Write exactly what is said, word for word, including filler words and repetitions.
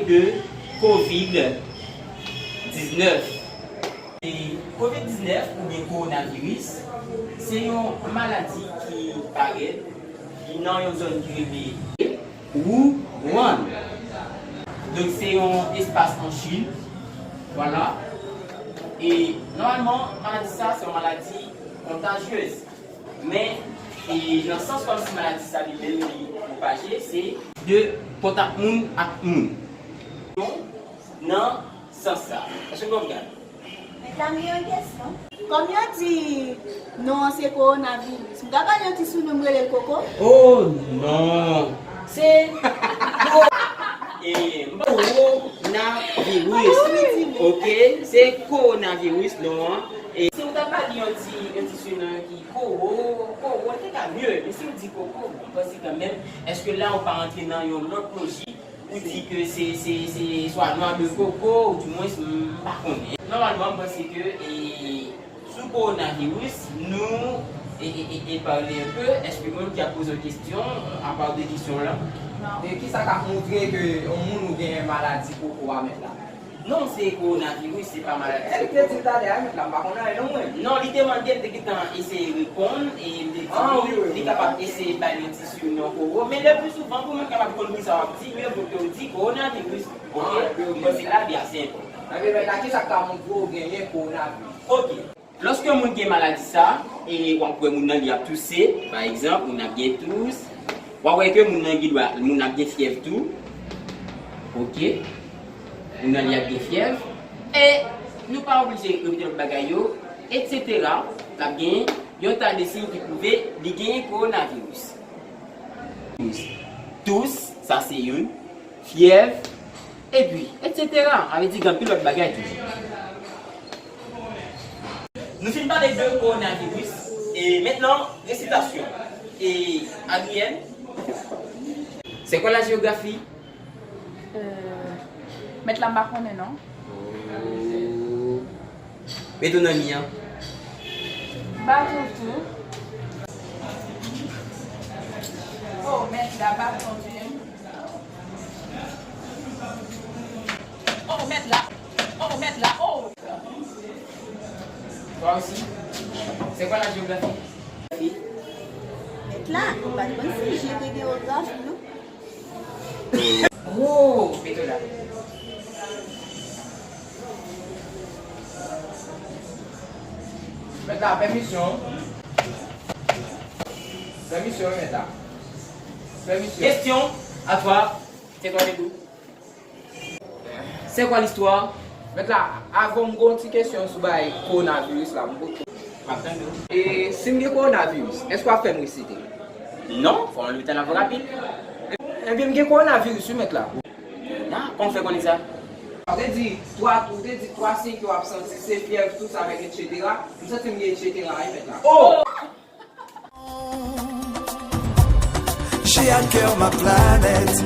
de kovid diznèf. E kovid diznèf oubyen kowonaviris, se yon maladi ki parèt, li nan yon zòn ki rele Wuhan. Donk, se yon espas an Chin. Vwala. E nòmalman, maladi sa, se yon maladi kontajyez. Men, e, nan sans kòmsi maladi sa li menm li pwopaje, se de kontak moun ak moun. Nan sans sa. Èske nou konprann? Men sa m gen yon kesyon. Kòm yo di non an se kowonaviris, m ka ba l yon ti sinon m rele l koko? Oh non! Se ko-, e, m pa kowonaviris. Kòman w di men? Ok, se kowonaviris non an. E si w ta ba li yon ti, yon ti sinon ki Kowo, kowo, te ka mye, men si w di koko, bon, m panse kanmenm, èske la ou pa rantre nan yon lòt lojik, ou di ke se, se, se swa nwa de koko, ou di mwens, m pa konnen. Nòmalman, m panse ke, e, sou kowonaviris, nou, e, e, e, e pale enpe, èske moun ki ap poze w kesyon, apa de kesyon la? E kisa k ap montre ke yon moun ou genyen maladi koko a mèt la? Non, se kowonaviris, se pa maladi. E, li te di l talè a, mèt la, m pa konn anyen non mwen. Non, li te mande, m te gentan eseye reponn, e m te di li kapab eseye bay yon ti sinon kowo, men le pli souvan, pou moun kapab konn kisa w ap di, mye vo ke w di kowonaviris. Ok? Mwen se la, li ase enpòtan. Ebyen, mèt la, kisa k ka montre w genyen kowonaviris? Ok. Lòske yon moun gen maladi sa, e w ap wè moun nan li ap touse, pa egzanp, moun nan ap gen tous, w ap wè ke moun nan gen dwa, moun nan ap gen fyèv tou. Ok. Moun nan li ap gen fyèv. E nou pa oblije repete lòt bagay yo, etsetera. L ap gen yon ta de siy ki pwouve li gen kowonaviris. Tous, sa se youn. Fyèv, epi, etsetera. Sa vle di gen anpil lòt bagay toujou. Nou fin pale de kowonaviris, e mentnan, resitasyon. E Adrienne, c'est quoi la géographie? Euh, mèt la m pa konnen non. Mete w nan mi an. Baton tou. Oh, mèt la, baton tou. Oh, mèt la. Oh, mèt la. Oh. Toi aussi, c'est quoi la géographie? Mèt la, m pa t konn si je te gen geografi non. Oh, mete w la. Mèt la, pèmisyon. Pèmisyon, wi, mèt la. Pèmisyon. Question, à toi. C'est quoi le goût? C'est quoi l'histoire? Mèt la, avan m gen yon ti kesyon sou bagay kowonaviris la, m pou... M ap tande w. E si m gen kowonaviris, èske w ap fè m resite? Non, fò w anleve tan nan vò rapid. Ebyen, m gen kowonaviris, wi, mèt la. La, kòman w fè konnen sa? Ou te di twa, ou te di twa siy ke w ap santi, se fyèv, tous avèk etsetera. M santi m gen etsetera, wi, mèt la. Oh! J'ai à cœur ma planète.